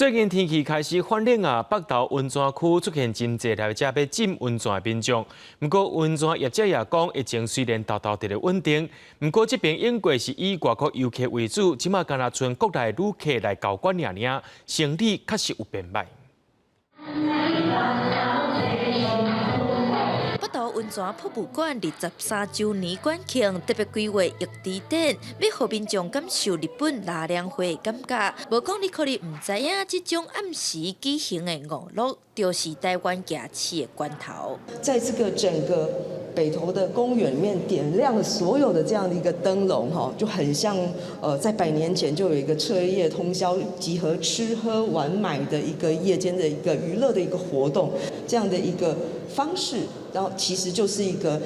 最近天氣開始轉冷啊，北投溫泉區出現真濟來遮欲浸溫泉的民眾。毋過溫泉業者也講，疫情雖然沓沓佇咧穩定，毋過這爿永過是以外國遊客為主，這馬干焦賰國內旅客來交關爾爾，生理確實有變䆀。北投溫泉博物館23週年館慶，特別規劃浴池展，欲予民眾感受日本納涼會的感覺。無講你可能毋知影，這種暗時舉行的娛樂，就是台灣夜市的源頭。在這個整個北投的公園裡面點亮了所有的這樣的一個燈籠，哈，就很像，在100年前就有一個徹夜通宵集合吃喝玩買的一個夜間的一個娛樂的一個活動，這樣的一個方式，然後其實就是一個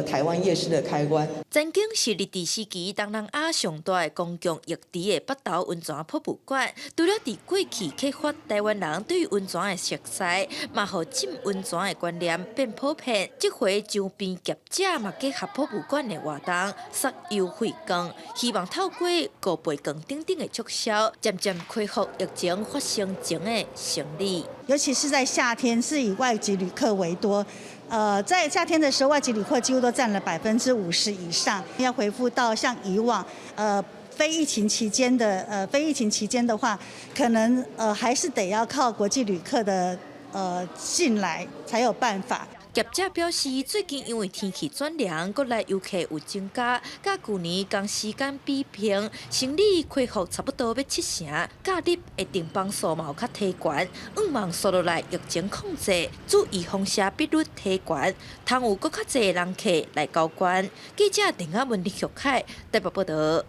台灣夜市的開關。曾經是日治時期東南亞上大的公共浴池的北投溫泉博物館，除了佇過去啟發台灣人對溫泉的熟似，嘛予浸溫泉的觀念變普遍。這回周邊業者嘛結合博物館的活動，送優惠券，希望透過五倍券等等的促銷，漸漸恢復疫情發生前的生理。尤其是在夏天，是以外籍旅客為多。在夏天的時候，外籍旅客幾乎都佔了50%以上。要恢復到像以往，非疫情期間的話，可能還是得要靠國際旅客的進來才有辦法。業者表示，最近因為天氣轉涼，國內遊客有增加，佮舊年仝時間比拼，生理恢復差不多欲七成，假日的訂房數嘛有較提懸，向望紲落來疫情控制，注預防射比率提懸，通有閣較濟人客來交關。記者鄧亞文、林玉凱台北報導。